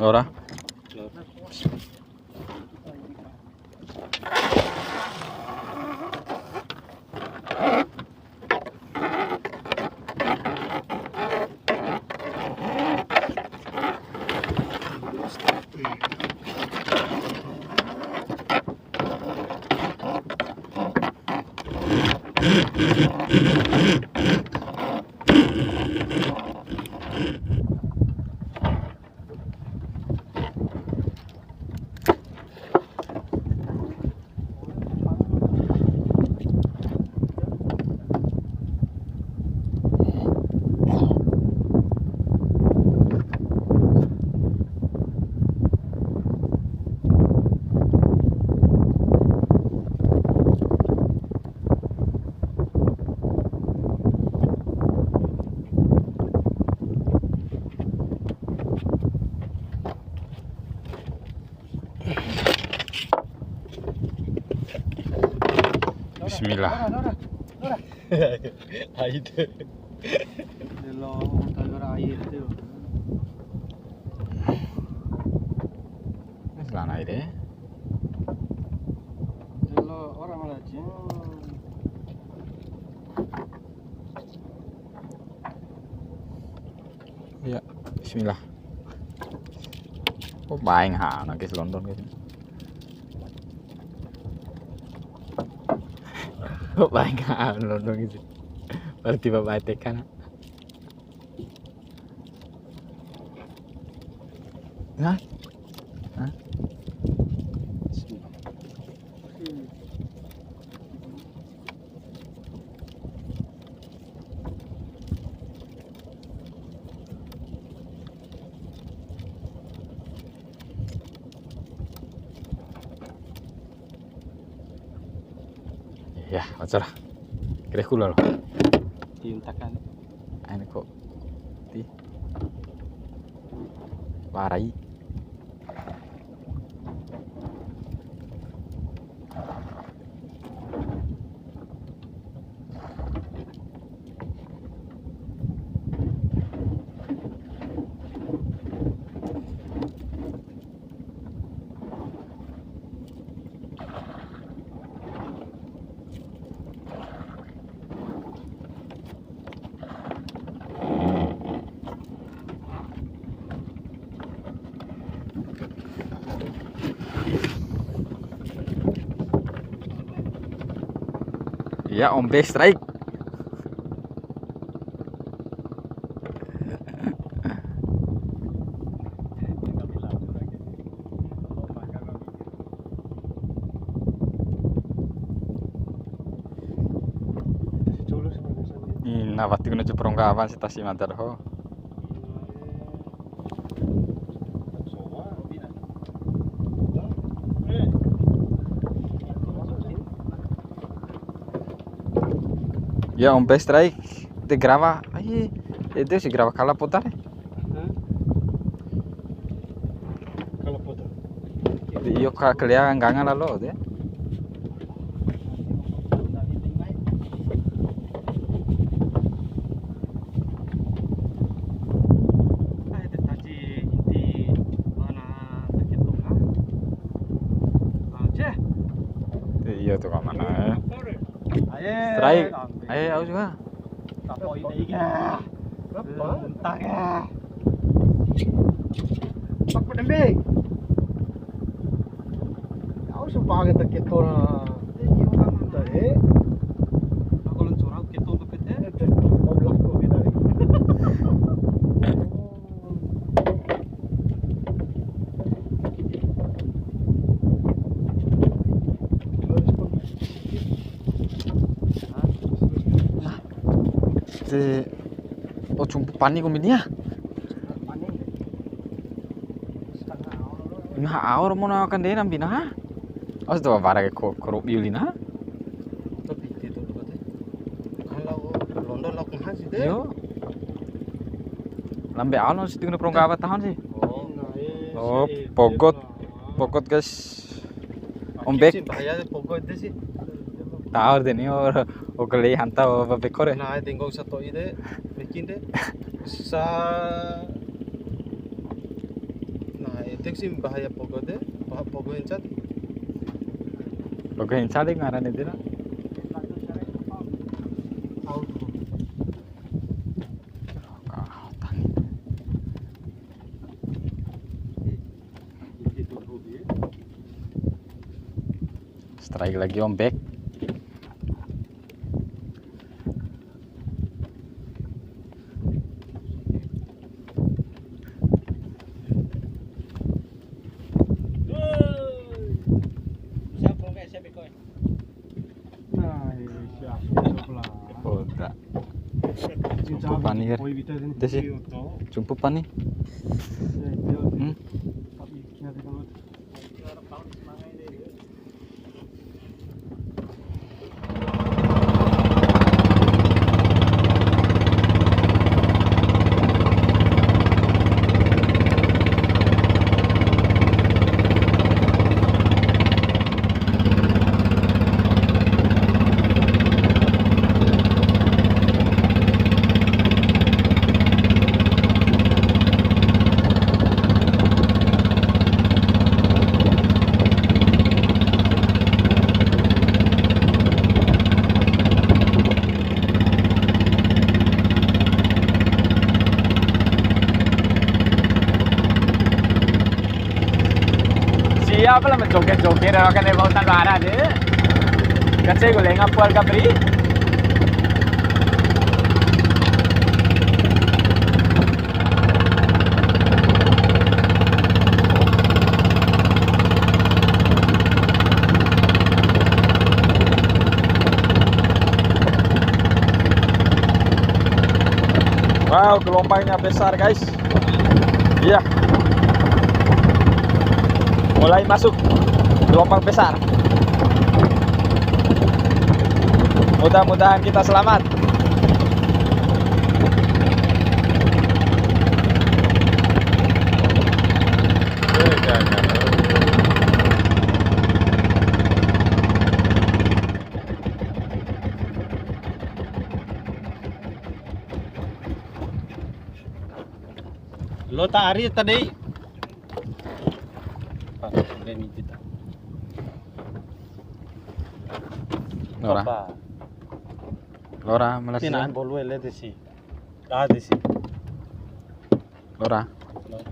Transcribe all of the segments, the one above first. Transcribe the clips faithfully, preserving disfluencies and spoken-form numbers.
Ora. Bismillah. Nora, nora, nora. Ai de. Delo, uta ora ai de. Wes lana ai de. Delo, ora malah, Cing. Ya, bismillah. Oh, bae ngaha ana ke London ke. Oh, bae ngaha ana London ke. Berarti bapak tekan. Hah? Hah? Ya, acara. Kira kula lo. Diuntakan. Ini kok. Ti. Warai. Ya, ombe strike. Ina wati kuna cepro nggawan si tasi mada doho. Ya, ombe strike de garawa. Ai, ede si garawa kala poda re. Hah? Kala poda. De iyo ka kalea ngganga lalo de. Ai, de taji inti mana ta keto ka. Aja. De iyo tu ka mana, eh. Aye, strike. Aye, au juga. Tapo ide iki. Apa? Unta ya. Apa dembe? Au sumpah kita kita na. Iya, kan. Tadi. Aku lan curang kita untuk kita. Itu goblok tuh kita. Nah, de, o cumpu pani kombi nia. Ngaha ao romo na kande nambi na. Os do bara ke ko, koro biuli na. Tapi itu tuh, kalau London lo kemana sih, deh? Yo. Lambe ao lo situ kena perongga apa tahun sih? Oh. Oh, pogot. Pogot, guys. Ombek. Bahaya pogot itu sih. Tahu deh nih, oh, oh, geli hanta, oh, beko re. Nah, tinggal satu ide, bikin deh. Sa-, nah, Tek si bahaya pogo de, bah-, pogo henca. Pogo henca de ngaran ede na. Strike lagi, Om, back. Udah. Cumpu pani, Ger. Desi. Cumpu pani. Hmm? Siap lah, menjoget-joget, ya, kan, ya, bau tanda arah deh. Kacau gue lengah, keluarga beri. Wow, gelombangnya besar, guys. Iya. Mulai masuk gelombang besar. Mudah-mudahan kita selamat. Lo ta ari ta dei. Lora. Lora, malas. Tinaan bolu ele desi. Ah, desi. Lora. Lora.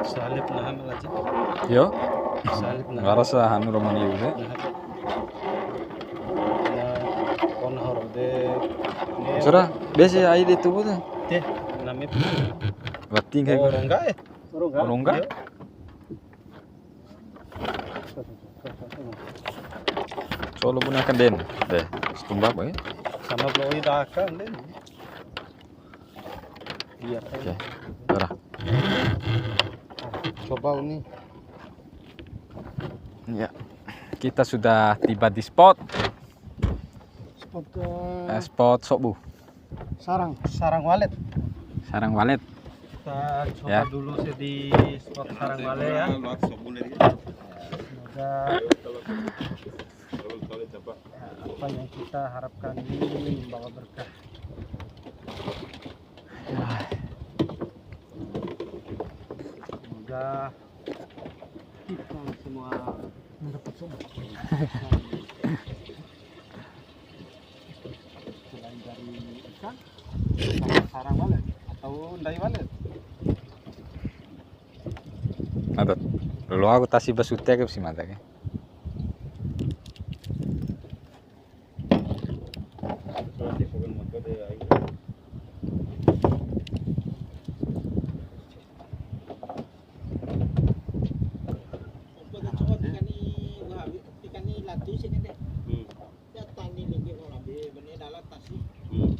Salib naha ma laci. Yo. Salib naha. Ngarasa hanu romani ude. Naha. Na, kona horo de. Sura, besi ai de tubu de. Te, name. Bating kayak. Oh, rongga, eh? Rongga? Rongga? Iya. Solo punya kanden. Deh, setumba apa ya? Sama belum kita akan, Den. Iya. Oke, darah. Coba ini. Ya, kita sudah tiba di spot. Spot ke Eh, spot Sobu. Sarang. Sarang Walet. Sarang Walet. Kita coba Ya. dulu sih di spot Sarang Walet ya. Semoga apa yang kita harapkan ini membawa berkah. Semoga kita semua mendapat semua. Selain dari ikan, sarang wale atau ndai wale. Adat. Loa ku tasi ba sute ke si mada ke. Hmm.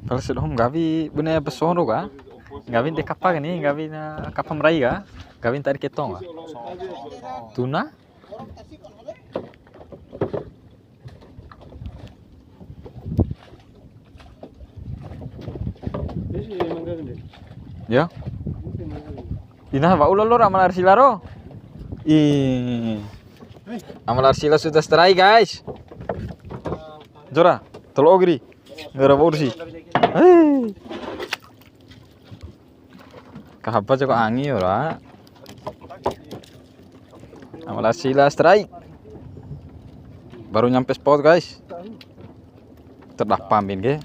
Pala sia doho ma nggawi bune ba sondo ka? Nggawi de kapa kani, nggawi na kapa ma rai ka? Nggawi ntadi keto ka? Tuna? Ya. Ina wa'u lalo ra Amal Arsila ro. Ih. Amal Arsila sudah strike, guys. Jora, tolo ogri. Gara bau sih. Hei. Kahaba jago angi ora. Amal Arsila strike. Baru nyampe spot, guys. Terdapa min ke.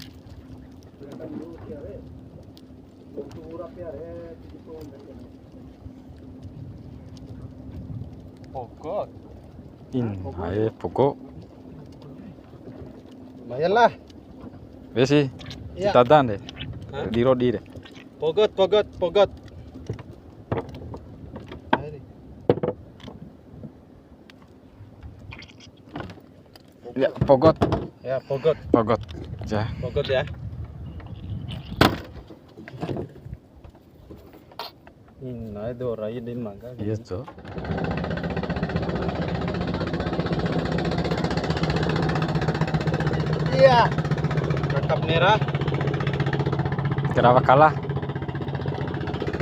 Pogot. In, ae pogot. Lumayan lah. Wes sih. Iya. Ditadan deh. Hah? Di rodi deh. Pogot, pogot, pogot. Ayo deh. Ya, pogot. Ya, pogot. Pogot. Ya. Pogot ya. Ina, dou rai di mangga. Iya, Cok. Iya. Kakap merah. Kenapa kalah?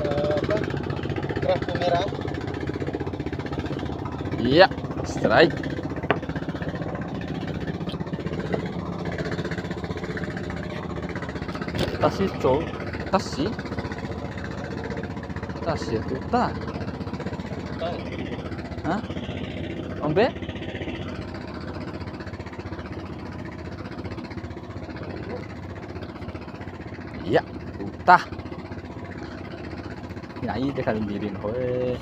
Eh, apa? Kerapu merah. Iya, strike. Tasi, Cok. Tasi. Tasi ya, tuta. Hah? Ombe? Iya, tuta. Nyai deh kali miring, hoe.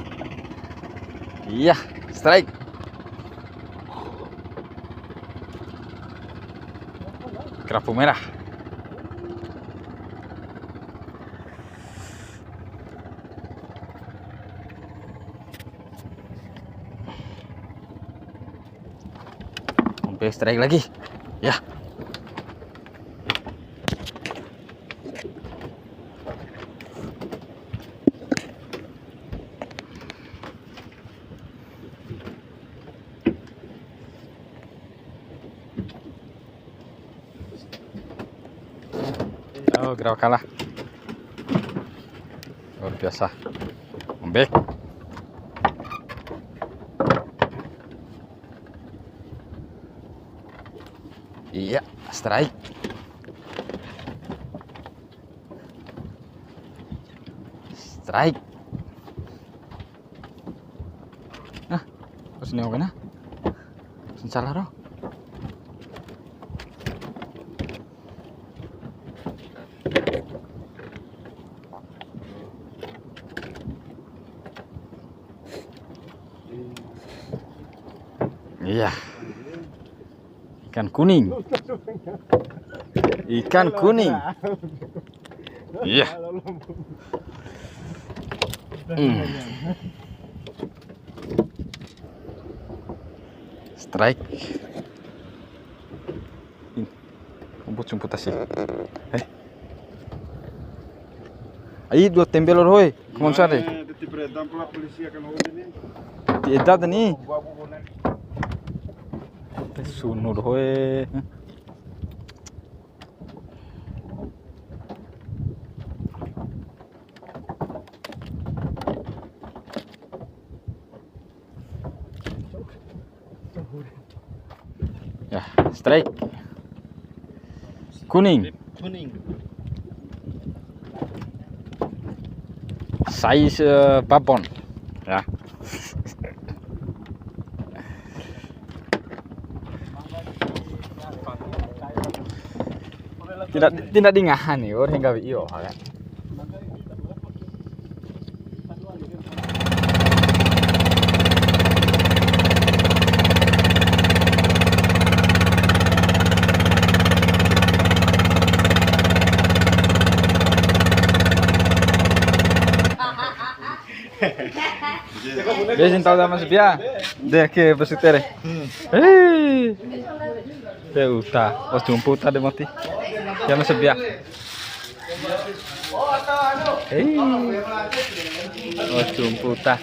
Iya, strike. Kerapu merah. Sampai strike lagi. Ya. Oh, gerak kalah. Luar biasa. Ombek. Iya, strike. Strike. Nah, pas neo kena. Salah ro. Iya. Ikan kuning. Ikan kuning. Iya. Hmm. Strike. Ini. Rumput, rumput tasi. Eh. Ai, dua tembe lor, hoe. Kemana sana, deh? Mana, tadi beredam pula polisi akan, hoe, ini. Di eda tadi. Sunu doho e. Ya, strike. Kuning. Kuning. Size, eh, babon. Ya. Tidak, tidak di ngaha ni, orang gawe iyo, kan. Be, sin tau sama sepia. De ke besutere. Hei. Te uta, os jumpu uta de moti. Ya, mas sepia. Hei. Os jumpu uta.